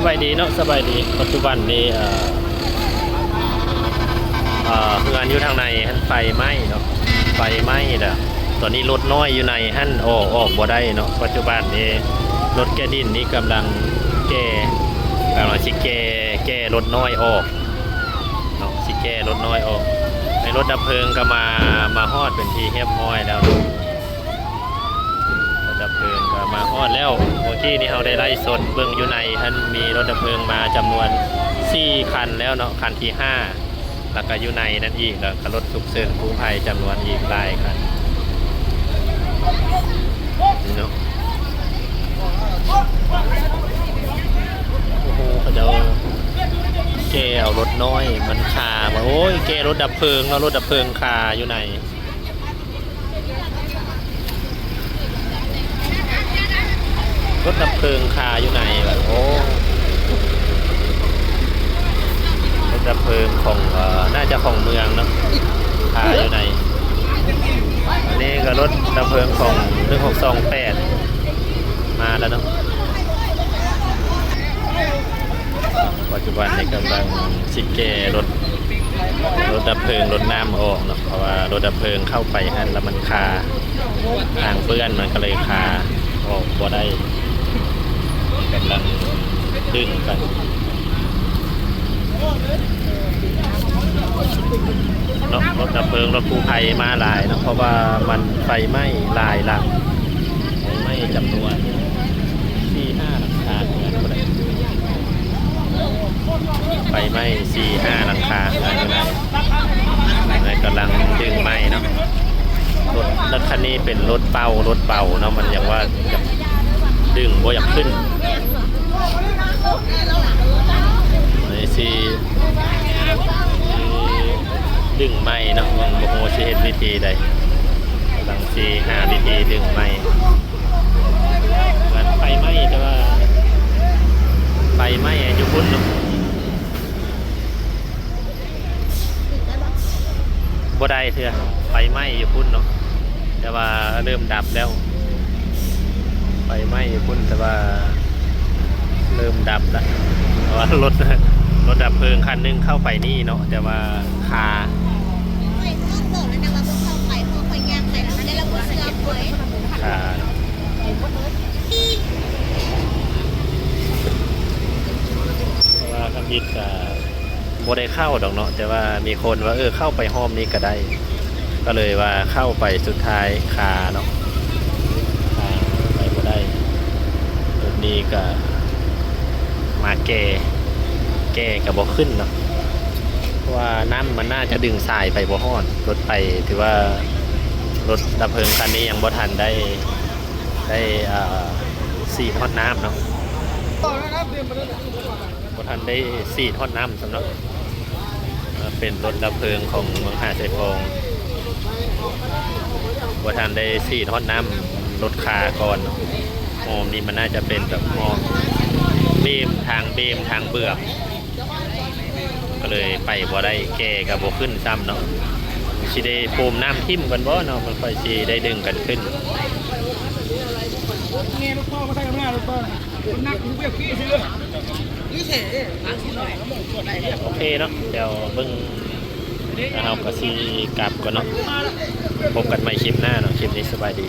ສະບາຍດີເນາະ ສະບາຍດີ. ປັດຈຸບັນນີ້ ເອີ ເອີ ເຮືອນຢູ່ທາງໃນຫັ້ນໄຟໄໝ້ເນາະ ໄຟໄໝ້ແລ້ວ. ຕອນນີ້ລົດນ້ອຍຢູ່ໃນຫັ້ນອອກ ອອກບໍ່ໄດ້ເນາະ. ປັດຈຸບັນນີ້ລົດແກ່ດິນນີ້ກຳລັງແກ່ ກຳລັງຊິແກ່ ແກ່ລົດນ້ອຍອອກເນາະ ຊິແກ່ລົດນ້ອຍອອກ. ໃນລົດດັບເພີງກໍມາ ມາຮອດເປັນທີ່ຮຽບຮ້ອຍແລ້ວເນາະ. ລົດດັບເພີງກໍມາຮອດແລ້ວ. ເມື່ອກີ້ນີ້ເຮົາໄດ້ໄລຟ໌ສົດເບິ່ງຢູ່ໃນຫັ້ນ ມີລົດດັບເພີງມາຈຳນວນສີ່ຄັນແລ້ວເນາະ ຄັນທີຫ້າ ແລ້ວກໍຢູ່ໃນນັ້ນອີກ ແລ້ວກໍລົດສຸກເສີນກູ້ໄພຈຳນວນອີກຫຼາຍຄັນເນາະ. ໂອ້ໂຫ ເຂົາເຈົ້າແກ່ເອົາລົດນ້ອຍມັນຄາມາ ໂອ້ຍ ແກ່ລົດດັບເພີງເນາະ ລົດດັບເພີງຄາຢູ່ໃນ ລົດດັບເພີງຄາຢູ່ໃນແບບ ໂອ້ ລົດດັບເພີງຂອງ ເອີ ໜ້າຈະຂອງເມືອງເນາະ ຄາຢູ່ໃນ. ອັນນີ້ກໍລົດດັບເພີງຂອງໜຶ່ງຫົກສອງແປດ ມາແລ້ວເນາະ. ປັດຈຸບັນນີ້ກຳລັງຊິແກ່ລົດ ລົດດັບເພີງ ລົດນ້ຳອອກເນາະ ເພາະວ່າລົດດັບເພີງເຂົ້າໄປຫັ້ນແລ້ວມັນຄາ ທາງເປື້ອນມັນກໍເລີຍຄາອອກບໍ່ໄດ້ ກຳລັງດຶງກັນເນາະ. ລົດດັບເພີງ ລົດກູ້ໄພມາຫຼາຍເນາະ ເພາະວ່າມັນໄຟໄໝ້ຫຼາຍຫຼັງ ໄຟໄໝ້ຈຳນວນສີ່ຫ້າຫຼັງຄາເຮືອນພຸ້ນນະ ໄຟໄໝ້ສີ່ຫ້າຫຼັງຄາເຮືອນພຸ້ນນະ ແລ້ວກຳລັງດຶງໄມ້ເນາະ. ລົດ ລົດຄັນນີ້ເປັນລົດເປົ່າ ລົດເປົ່າເນາະ ມັນຍັງວ່າ ຍັງດຶງບໍ່ຢາກຂຶ້ນ. ອັນນີ້ຊິ ຊິດຶງໄມ້ເນາະ ຍັງບໍ່ຮູ້ຊິເຮັດວິທີໃດ ກຳລັງຊິຫາວິທີດຶງໄມ້. ມັນໄຟໄໝ້ ແຕ່ວ່າໄຟໄໝ້ຢູ່ພຸ້ນເນາະ ບໍ່ໄດ້ເທື່ອ ໄຟໄໝ້ຢູ່ພຸ້ນເນາະ ແຕ່ວ່າເລີ່ມດັບແລ້ວ. ໄຟໄໝ້ຢູ່ພຸ້ນ ແຕ່ວ່າເລີ່ມດັບລະ ເພາະວ່າລົດ ລົດດັບເພີງຄັນໜຶ່ງເຂົ້າໄປນີ້ເນາະ ແຕ່ວ່າຄາ ອ່າ ເພາະວ່າທຳອິດກະບໍ່ໄດ້ເຂົ້າດອກເນາະ ແຕ່ວ່າມີຄົນວ່າ ເອີ ເຂົ້າໄປຮ່ອມນີ້ກະໄດ້ ກະເລີຍວ່າເຂົ້າໄປ ສຸດທ້າຍຄາເນາະ ຄາ ໄປບໍ່ໄດ້. ຈຸດນີ້ກະມາແກ່ ແກ່ກະບໍ່ຂຶ້ນເນາະ ເພາະວ່ານ້ຳມັນໜ້າຈະດຶງສາຍໄປບໍ່ຮອດ. ລົດໄປ ຖືວ່າລົດດັບເພີງຄັນນີ້ຍັງບໍ່ທັນໄດ້ ໄດ້ ອ່າ ສີດຮອດນ້ຳເນາະ ບໍ່ທັນໄດ້ສີດຮອດນ້ຳຊ້ຳເນາະ. ເປັນລົດດັບເພີງຂອງເມືອງຫາດຊາຍຟອງ ບໍ່ທັນໄດ້ສີດຮອດນ້ຳ ລົດຄາກ່ອນເນາະ. ຮ່ອມນີ້ມັນໜ້າຈະເປັນແບບຮ່ອມເບມ ທາງເບມ ທາງເບືອກ ກະເລີຍໄປບໍ່ໄດ້ ແກ່ກະບໍ່ຂຶ້ນຊ້ຳເນາະ. ຊິໄດ້ໂປມນ້ຳຖິ້ມກ່ອນບໍ່ເນາະ ມັນຄ່ອຍຊິໄດ້ດຶງກັນຂຶ້ນ. ໂອເຄເນາະ ດຽວເບິ່ງ ແລ້ວເຮົາກະຊິກັບກ່ອນເນາະ. ພົບກັນໃໝ່ຄລິບໜ້າເນາະ ຄລິບນີ້ສະບາຍດີ.